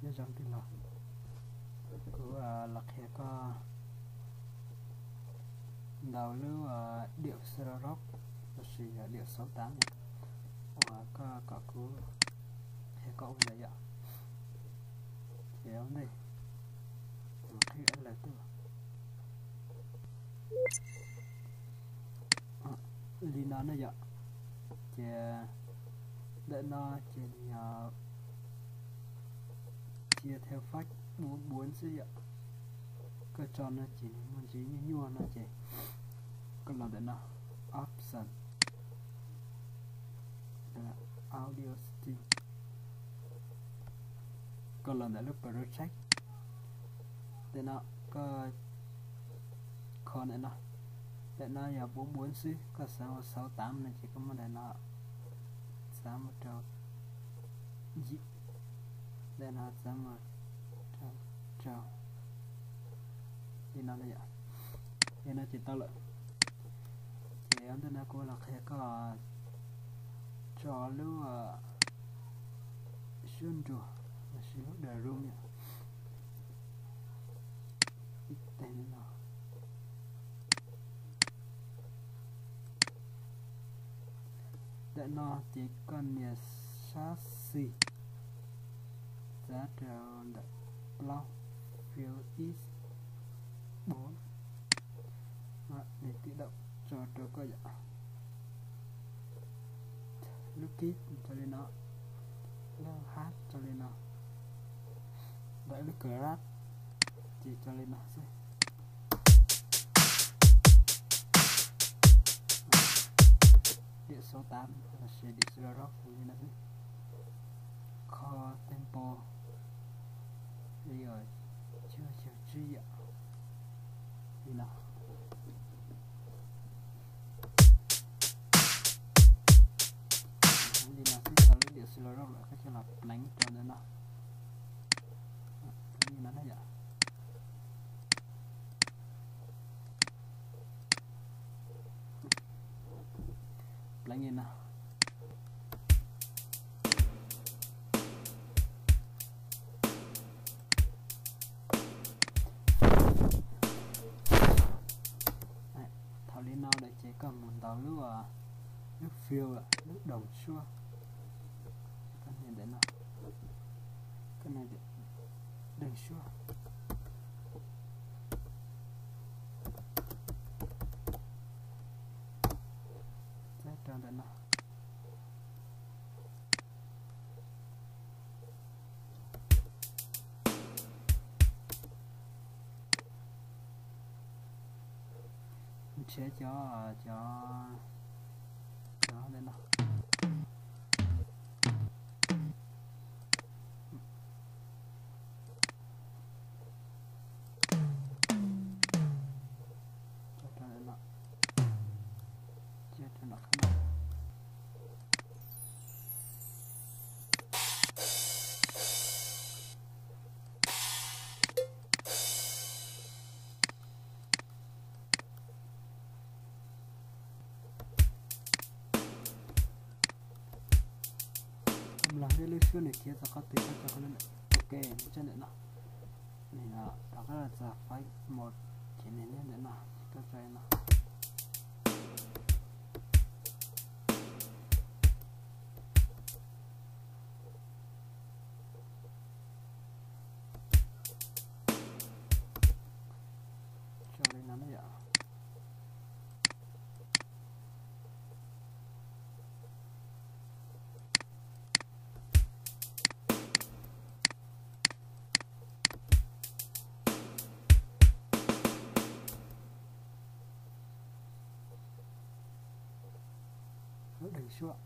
Nyob zoo tij laug, kuv los qhia koj ntaus lub điểm số rok lossis điểm số tám yom, uas koj kom kuv qhia koj ua ntawd yom. Ces ua ntej, qhib lawv tuaj li no ne yom. Ces ntawm no ces nws yog chia theo phách bốn bốn xwb yom. Koj tso no ces nws muaj ntsis nyuaj nyuaj no ces koj los ntawm no, option, audio setting, koj los ntawm lub project. Ntawm no koj kho ntawm no, ntawm no yog bốn bốn xwb, koj xav ua sáu tám no ces koj muab ntawm no xav mus rau yim, ntawm no xav mus rau rau li no yom. Li no ces tau lawm. Ces ua ntej no kuv los qhia koj tso lub suab nruas lossis lub The Room yom. Ib teg li no. Ntawm no ces koj nias sab xis, txav rau ntawm plaub, fill is bốn, nias tự động tso rau koj yom. Lub kib tso li no, lub hab tso li no, ntawm lub kab ces tso li no xwb. Điểm số tám lossis điểm số rok li no xwb. Kho tempo li os, cuaj caum tsib yom, li no. Li no xwb tau lub điểm số rok lawm, koj coj los pleev rau ntawm no. Li no na yom. Pleev li no. Thaum li no lawm ces koj mus ntaus lub, lub fill, lub doos suab. Koj nias ntawm no, koj nias deeg suab. Txav rau ntawm no. Nrhiav cov, cov, cov ntawm no. Coj rau ntawm no. Coj rau nram qab no. Los nej lub suab nws khiav txog qhov twg koj tso qhov ntawd. Ok, nws tso ntawm no. Nws rov qab los txog file mode, ces nws nyob ntawm no, ces koj tso li no. Tso li no na yom. Lub deeg suab,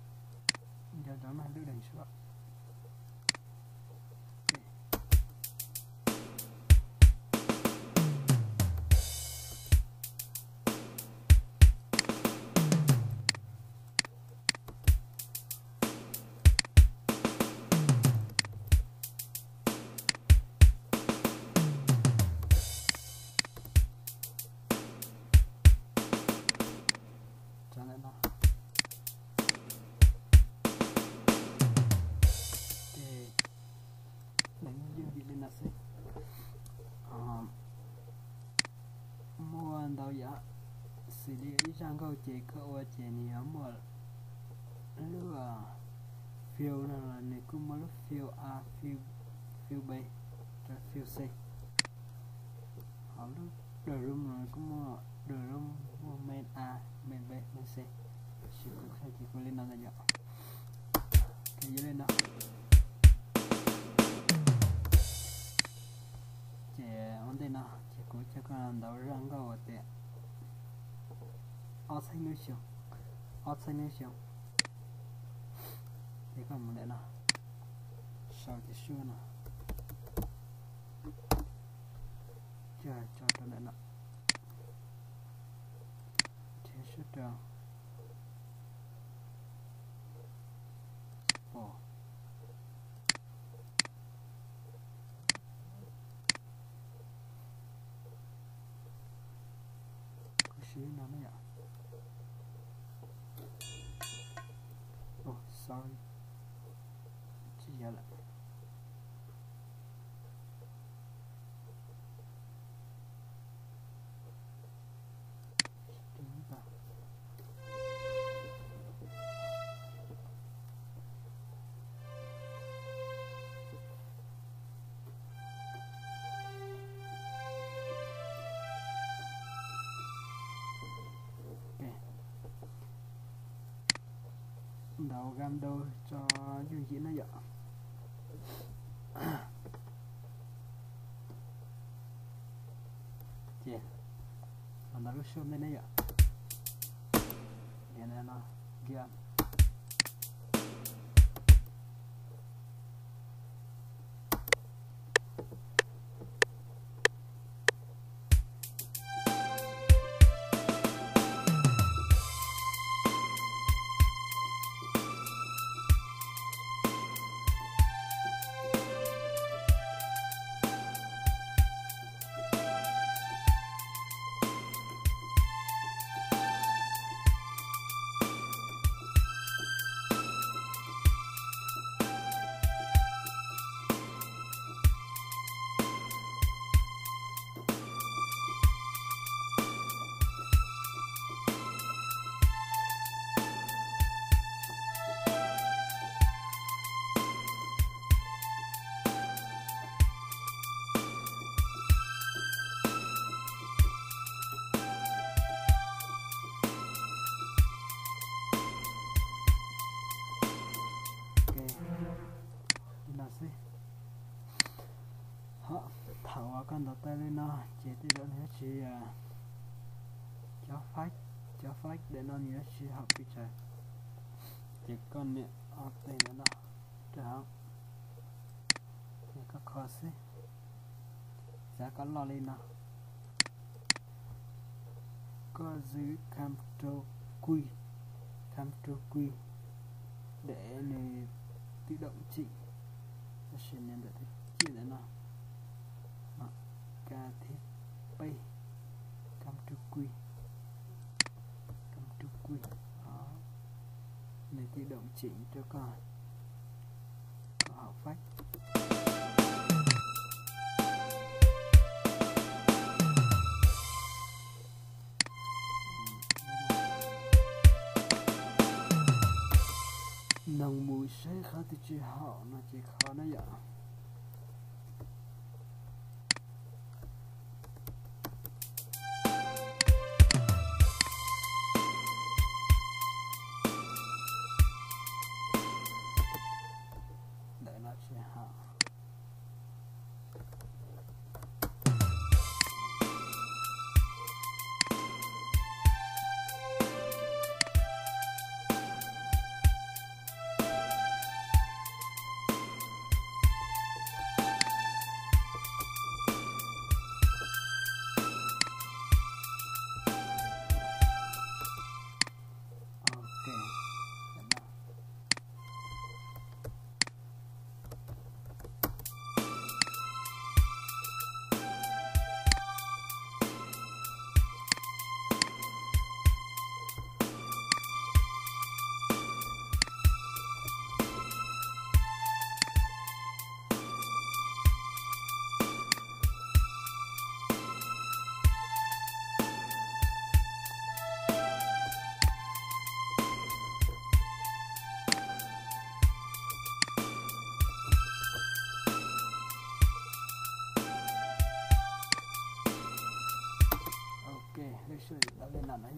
nco ntsoov na, lub deeg suab. Tso ntawm no. Zaj nkauj ces koj ua ces nws yuav muaj lub fill no los nws kuj muaj lub fill A, fill, fill B, rau fill C. Ho lub drum no kuj muaj drum, muaj main A, main B, main C. Tab sis kuv qhia ces kuv li no ntag yom. Ces yog li no. Ces ua ntej no ces kuv coj koj ntaus zaj nkauj uas tias ob txhiab lub xyoo, ob txhiab lub xyoo. Ces koj mus ntawm no, sau tias suab no, coj tso rau ntawm no, thiab suab rau pom. Kuv siv no na yom. Oh, sorry. Tsis yog lawm. Ntaus gam dau tso yooj yim na yom. Ces los ntaus lub suab ntej na yom. Niam no, gia. Li no xwb. Ho thaum uas koj ntaus tau li no ces tej zaum nws yuav tsis, cov faib, cov faib daim no nws yuav tsis haum pes tsawg. Ces koj nias ob teg ntawm no rau hauv, ces koj kho xwb, xav kom loj li no. Koj zwm Ctrl Q, Ctrl Q để nws tự động chỉnh. Tab sis nias ntawm tus ciaj ntawm no, K thib peb, Ctrl Q, Ctrl Q, nws tự động chỉnh rau koj, koj haum faib. Noog mus saib qhov twg tsis haum no ces kho na yom. Ntawm no tsis haum.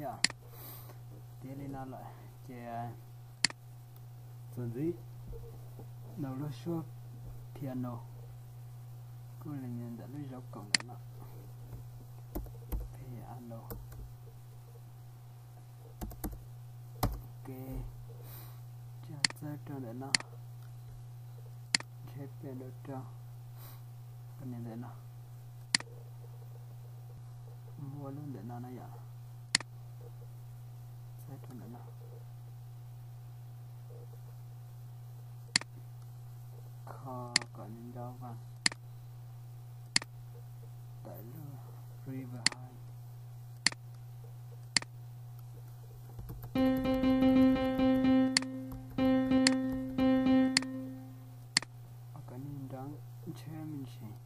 Tiav li no lawm ces txuas ntxiv rau lub suab piano, kuj li ntawm lub zauv koom ntawm no, piano. Ok, tsis txawb rau ntawm no, ntshe piano rau, ntawm no, muaj lub ntawm no na yom, txawb rau ntawm no, kho kom nws nto vas tawm lub reverb high. Kom nws nrov ntshab me ntsis.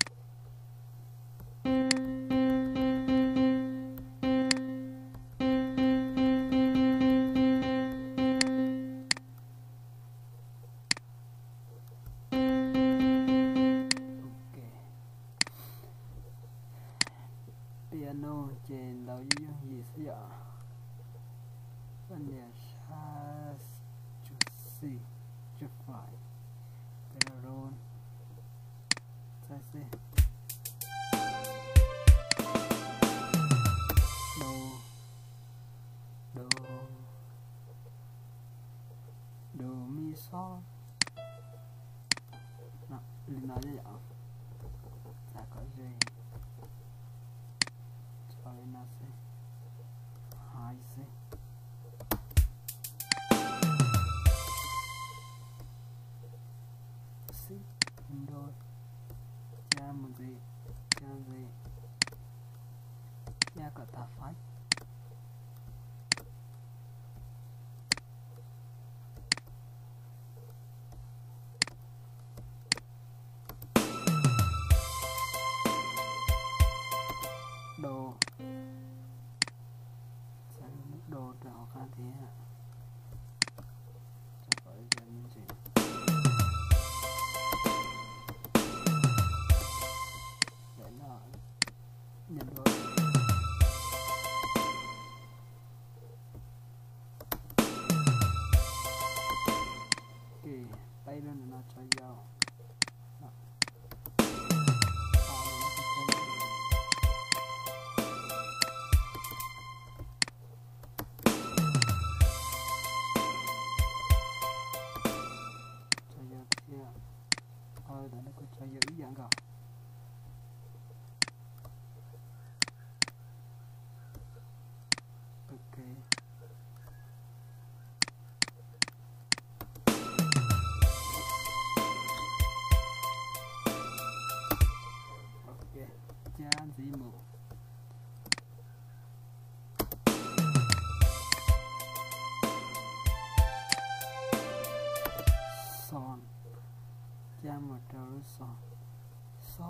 Ok. Piano ces ntaus yooj yooj yim xwb yom. Poj niam sab, cus xij, cus fais, piano roll, txawb xwb. Do, do, do mi xo. Li no yom, txav kom ze, tso li no xwb, hais xwb. Xib do, cab mus ntxiv, cab ntxiv, cab kom tag faib. Do, txav do rau hauv qab thiab. Ok, peb lub ntawm no tso yau. Tso yau thiab. Tab no kuj tso yau ib yam nkaus. Ok. Ok, cab ntxiv mus. Xo, cab mus rau lub xo. Xo,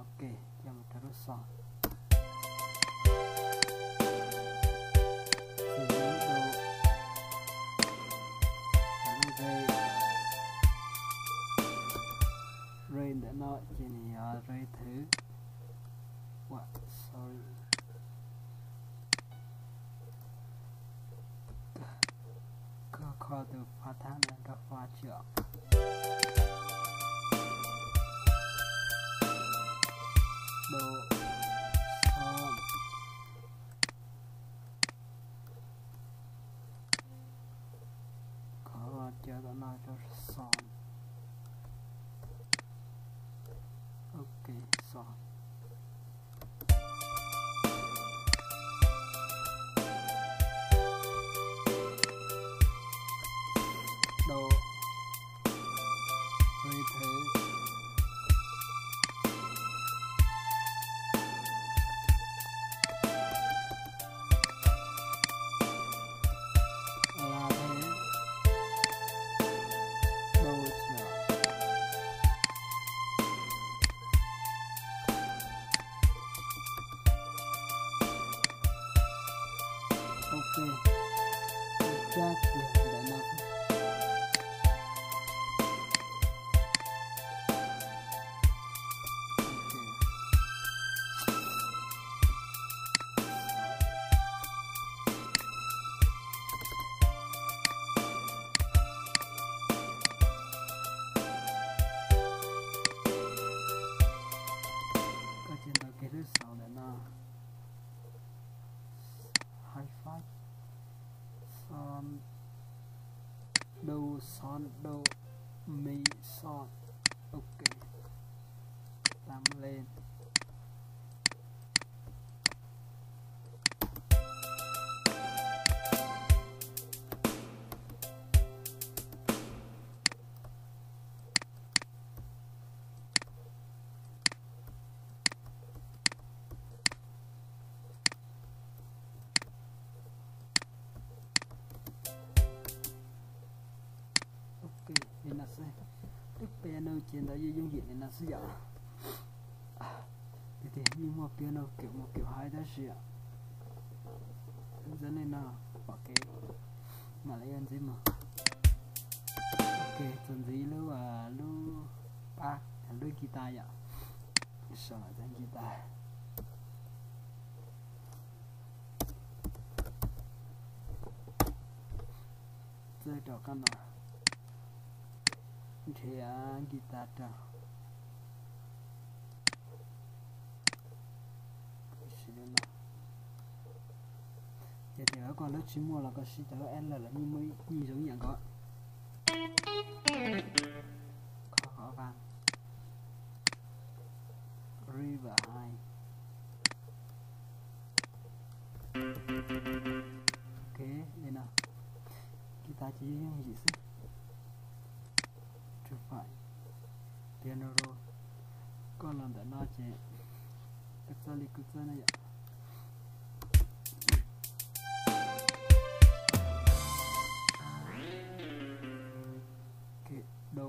ok, cab mus rau lub xo. Re, re ntawm no ces nws yog re thwv. Ua, sorry. Koj kho tus phab thab ntawd rau fab tsis os. Do, xo. Kho cov tom no rau xo. Ok, xo. Do, re thwv. La thwv. Do tsis os. Ok, tam le. Ok, li no xwb. Lub piano ces ntawd yeej yooj yim li no xwb yom. Tiag tiag yeej muaj piano kiểu một kiểu hai tab sis ntxeev li no, pom kev, mam li yuav ntxiv mus. Ok, txuas ntxiv lub, lub pab, lub guitar yom. Sau ntawm guitar. Txawj rau qab no, nrhiav guitar rau. Ces tias koj lub tsis muaj los koj siv cov lub L los yeej muaj, yeej zoo ib yam nkaus. Kho qhov vaj, river high. Ok, li no. Guitar ces yooj yim xwb. Tsuas pom piano roll. Koj los ntawm no ces koj txawj li kuv txawj na yom. Ok, do.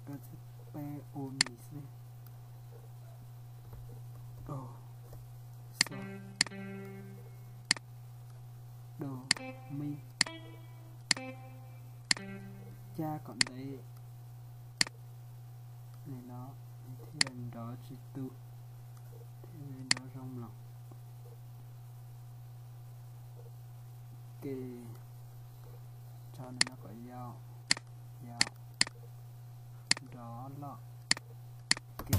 Koj txawj peb u mis xwb. Do, sol, do, mi. Cab kom ntev li no thiaj nrov tsis tu, thiaj nrov zoo mloog. Ke tso nws no kom yau, yau, nrov loj. Ke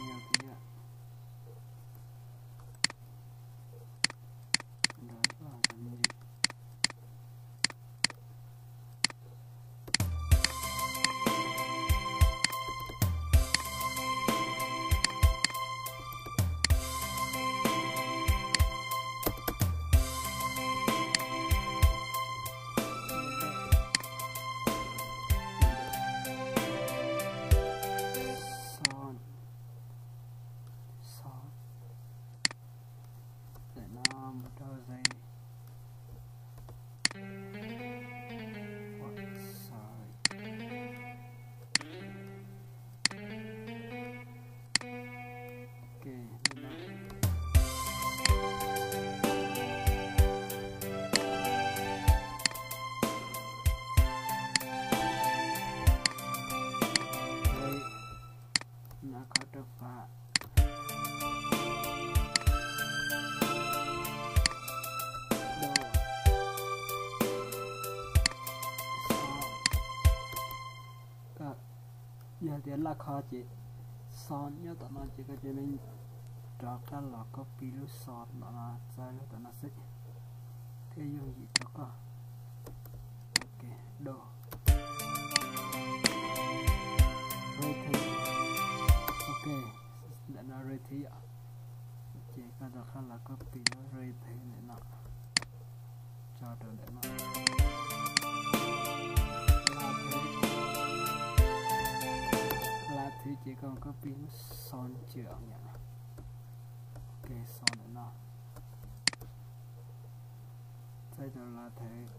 yau thiab. Nrov loj rau me li. Sol, sol. Ntawm no mus rau ze. Ua, sorry. Ok, li no. Nov qhov rau pam. Do. Sol. Koj yog tias laj kho ces sol nyob tom no ces koj cia li rov qab los copy lub sol no txawb lub tom no xwb thiaj yooj yim rau koj. Ok, do. Re thwv. Ok, ntawm no re thwv yom. Ces koj rov qab los copy lub re thwv ntawm no tso rau ntawm no. La thwv, la thwv ces koj copy lub sol ntawm no. Ok, sol ntawm no. Txawb rau la thwv.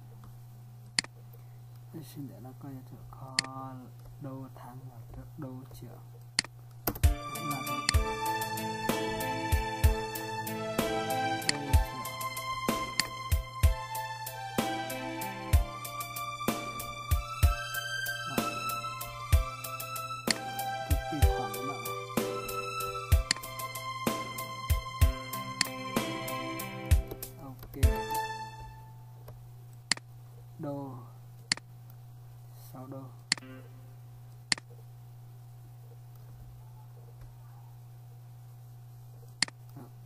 Tab sis ntawm no koj yuav tsum kho do thav los rau do tsis yog. Ok. Do, sau do. Ok.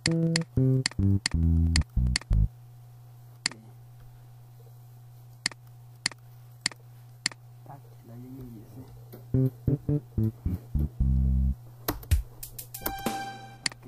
Tab ces ntawd yeej yooj yim xwb. Ok.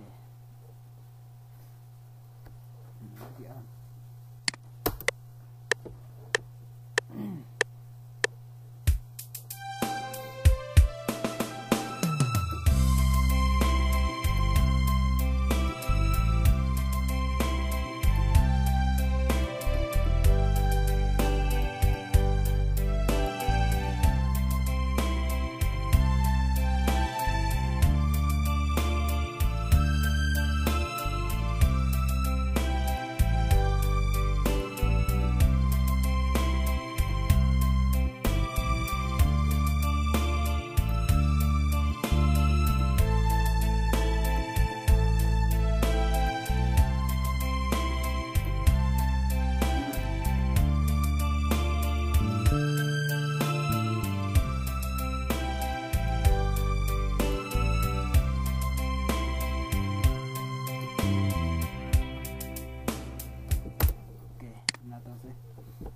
Ok, no tau xwb.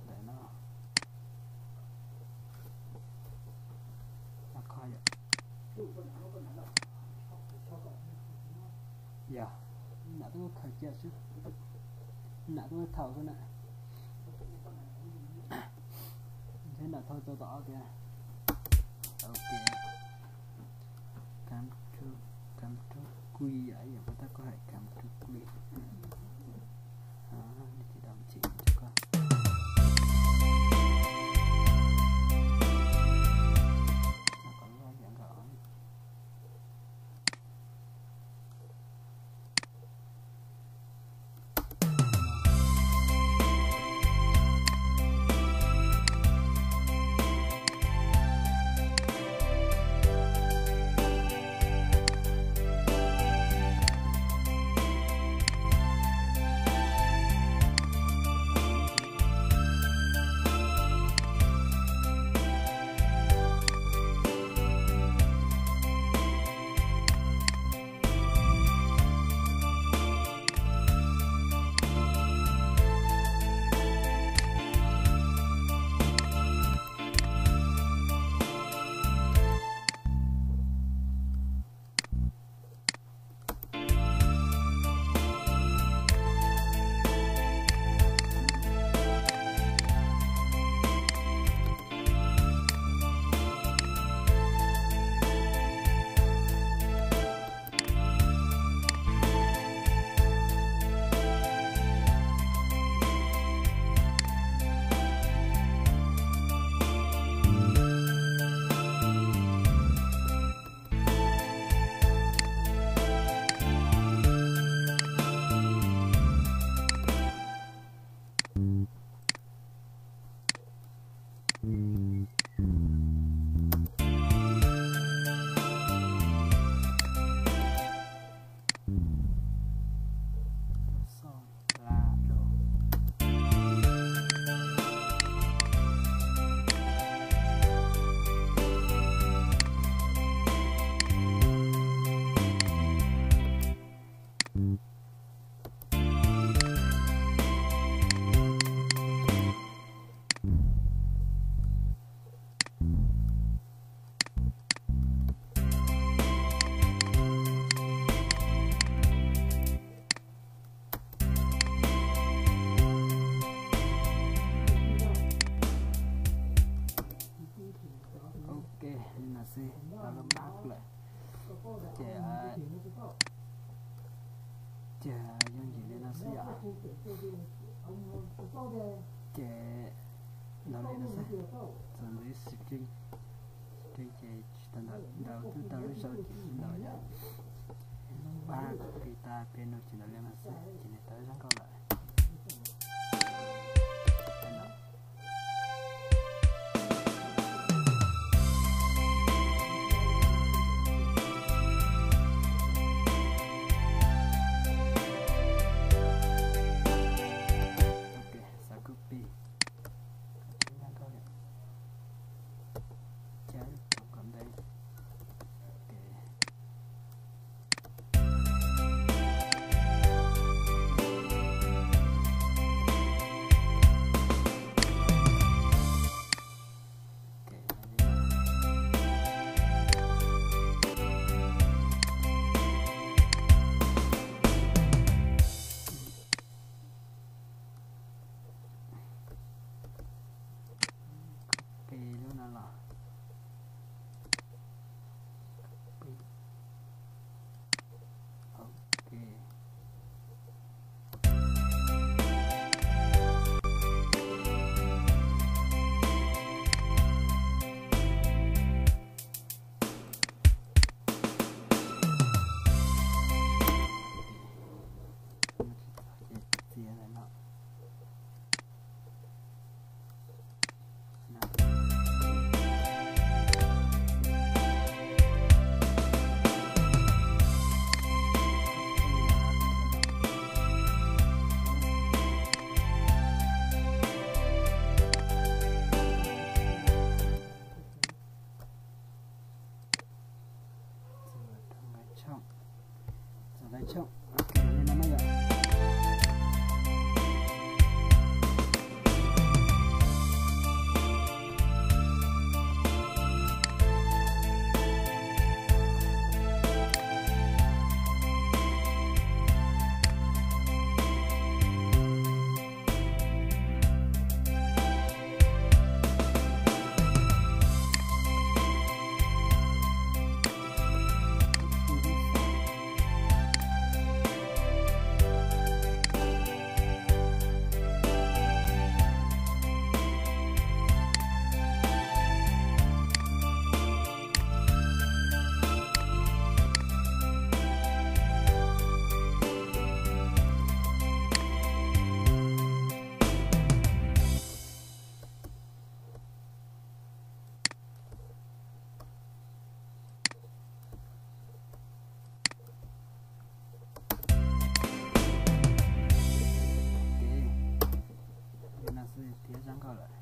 Ntawm no, no kho yom. Yog, nam tuaj khaws cia xwb, nam tuaj thaum xwb na. Ntshe nam thaum tau tom ob tiag. Ok. Cam tru, cam tru kui yom, yog puas tab kuv hais cam tru kui. Nws tsis tau chim rau koj. Ok, li no xwb tau lub mab lawm. Ces, ces yooj yim li no xwb yom. Ces ntau li no xwb, txuas ntxiv stream, stream ces tsis tau ntau, ntau twb tau lub zaug ces tsis ntau yom. Pab kuv tiv tas peb nus ces ntau li no xwb ces nws tau zoo nkauj lawm. Ok, xav copy, cab kom ntev. Ok. Ok, li no na yom. Li no xwb thiab zoo nkauj lawm.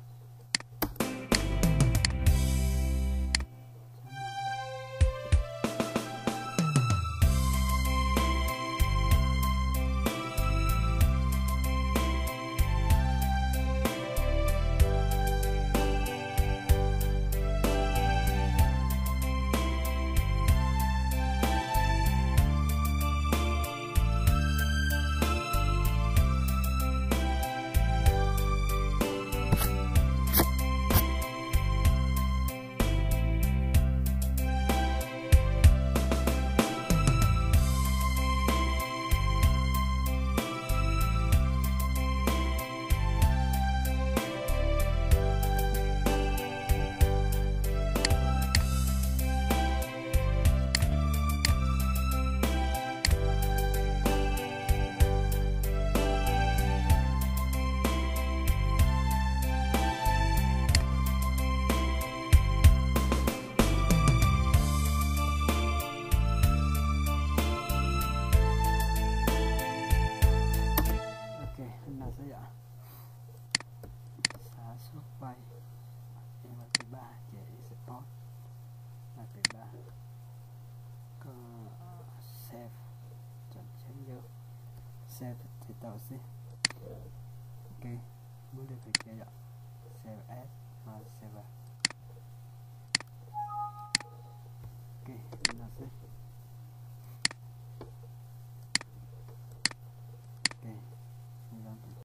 Ok, no xwb yom. Xav xub pais, es los pem pab ces export, los pem pab, koj save, tsom cheeb yau, save ces tau xwb. Ok, muab li pem ces yom.